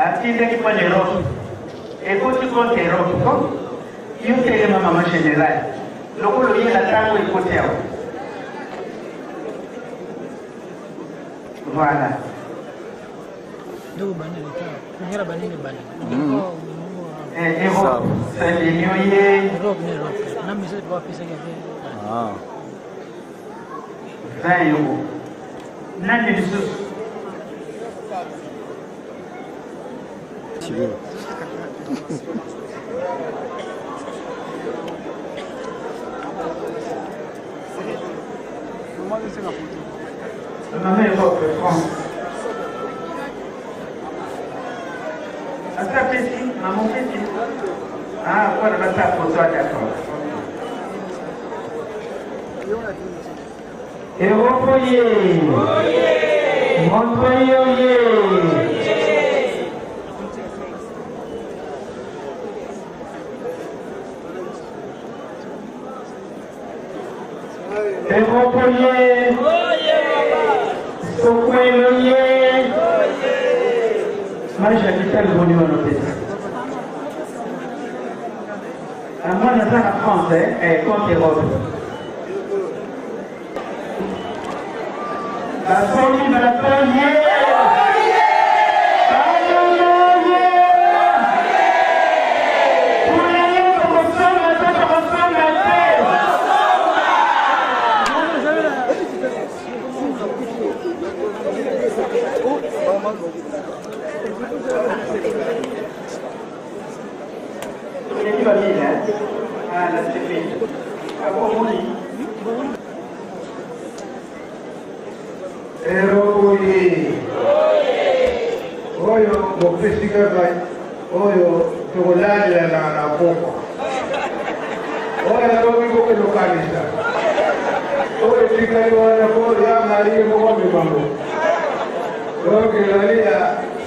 Atindaki mpo na Europe. Ekoti compte Europe ko? Yo telema mama general. Lokola oye na tango ekoti awa. Voilà. Eh, Europe, Saint-Denis oye. Ah. 20 euros. Nani lisusu? Maman Europe, France. Asa pesi, maman pesi. Ah, voilà, basa photo d'accord. Europe oye! Montreuil oye! Europe oye! Sokwelo oye! Marie-Chantal boni wana opesa. Mwana aza na France, eh, compte Europe. Basombi batonye. Eleki ba mille, hein? Ah, na sepeli. Omoni. Erokoye. Oyo bopesi kaka oyo tokolalelana na pokwa. Oyo alobi bokende kokanisa. Oyo etikali wana po ya Marie moko amemango. Donc ezali ya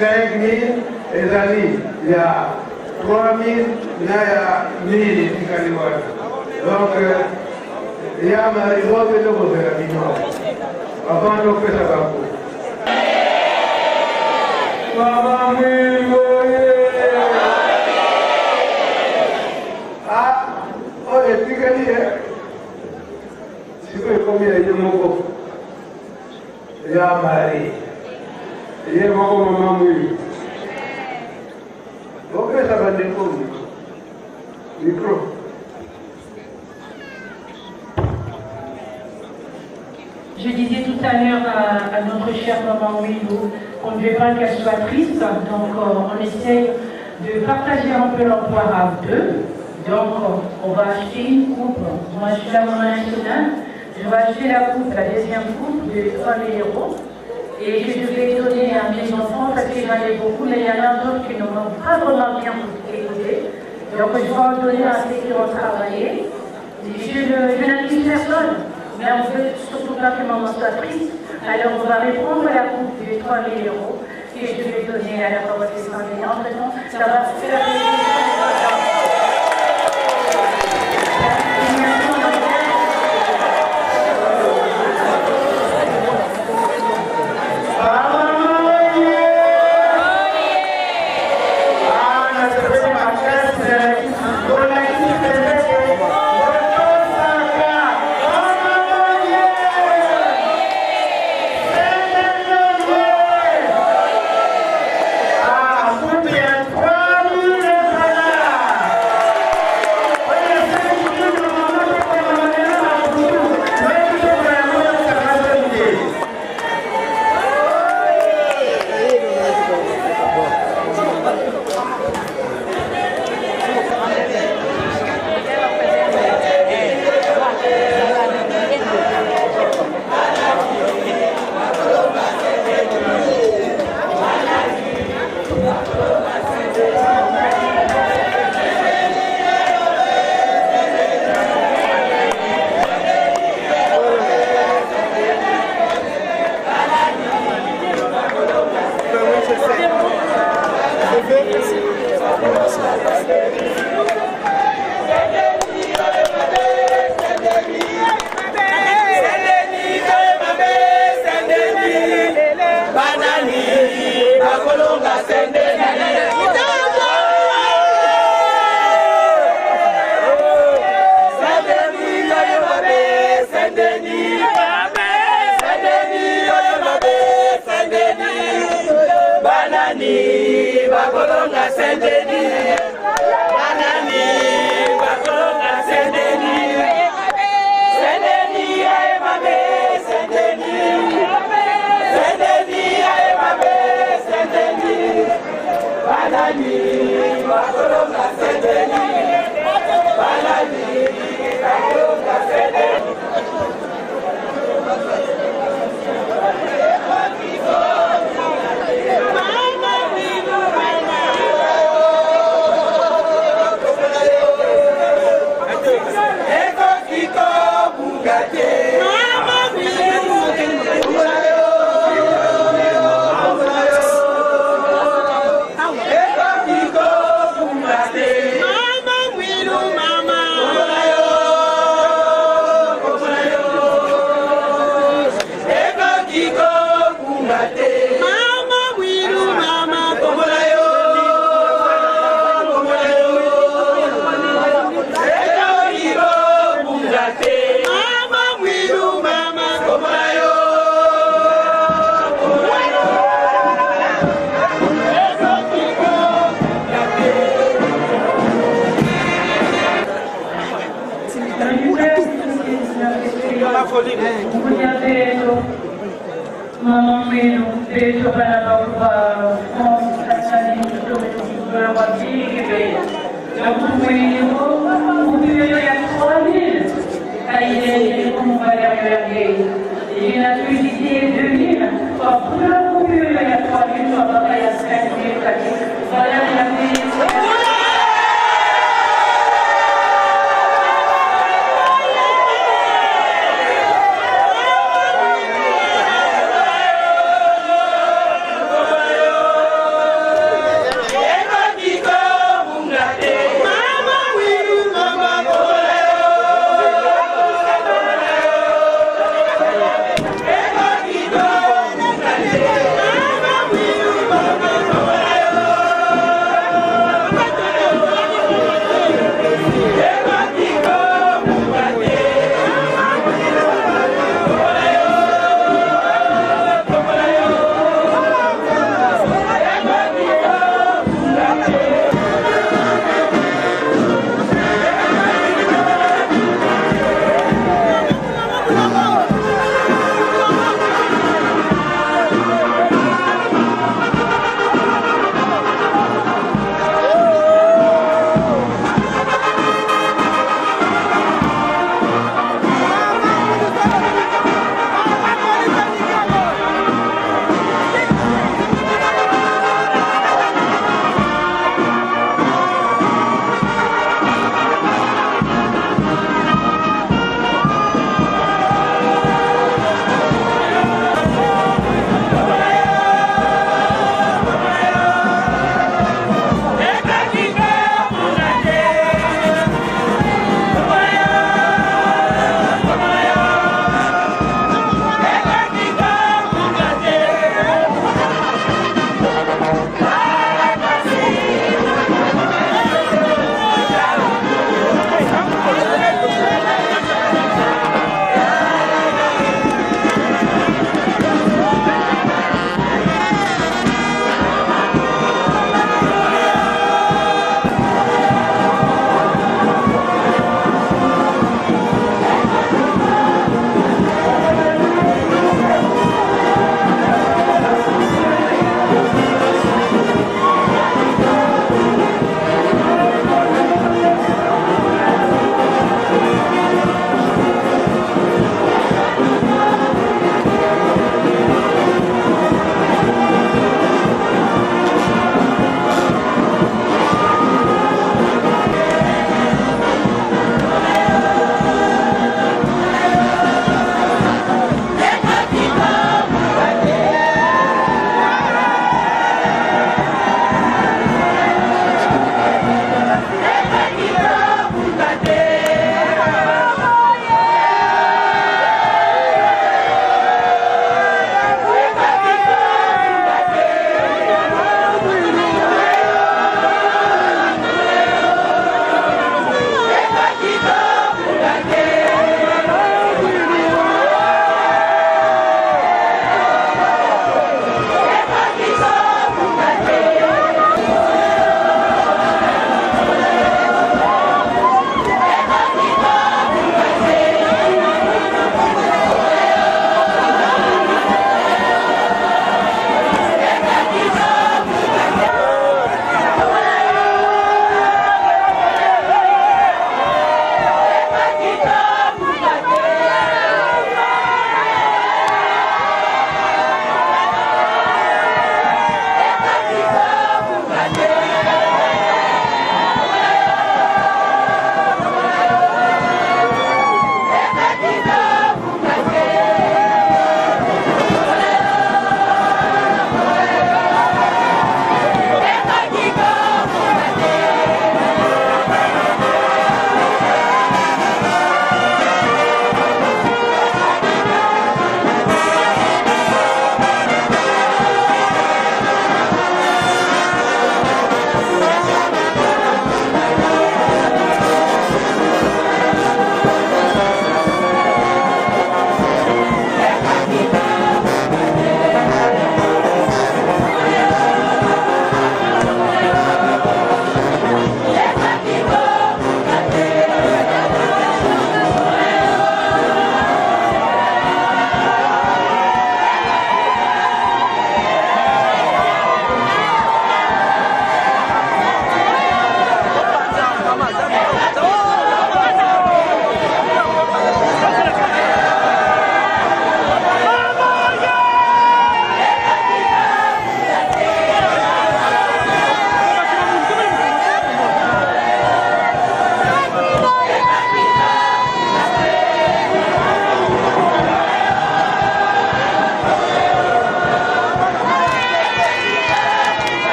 5000 ezali ya 3000 na ya 1000 etikali wana. Donc ya Marie lobi tokozela bino avant topesa bango. Mama Mwilu oye! Ah, oyo etikali ye sikoyo ekomi ya ye moko ya Marie ye moko mama Mwilu opesa bandeko micro. Je disais tout à l'heure à notre chère maman Wilou qu'on ne veut pas qu'elle soit triste, donc on essaye de partager un peu leur poire à deux. Donc on va acheter une coupe. Moi je suis la maman nationale, je vais acheter la coupe, la deuxième coupe de 3 000 euros. Et que je vais donner à mes enfants parce que j'en ai beaucoup, mais il y en a d'autres qui ne m'ont pas vraiment bien écouté. Donc je vais en donner à ceux qui ont travaillé. Je n'accuse personne, mais on ne veut surtout pas que maman soit triste. Alors on va reprendre la coupe de 3 000 euros que je vais donner à la paroisse de Saint-Denis. Entre-temps, ça va faire Ah, coupe ya 3 000. Bakolonga Saint-Denis, banani bakolonga Saint-Denis, Saint-Denis aye mabe, Saint-Denis, Saint-Denis aye mabe, Saint-Denis, banani bakolonga Saint-Denis, banani bakolonga Saint-Denis. Mama, we mama.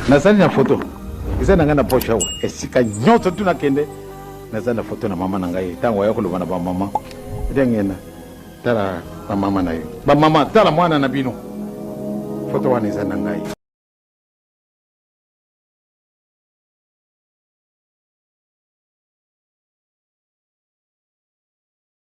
Nazali na foto eza na ngai na poche awa, esika nyonso tu nakende naza na foto na mama na ngai. Ntango aya koloba na bamama ndenge na tala bamama na yo, bamama tala mwana na bino, foto wana eza na ngai.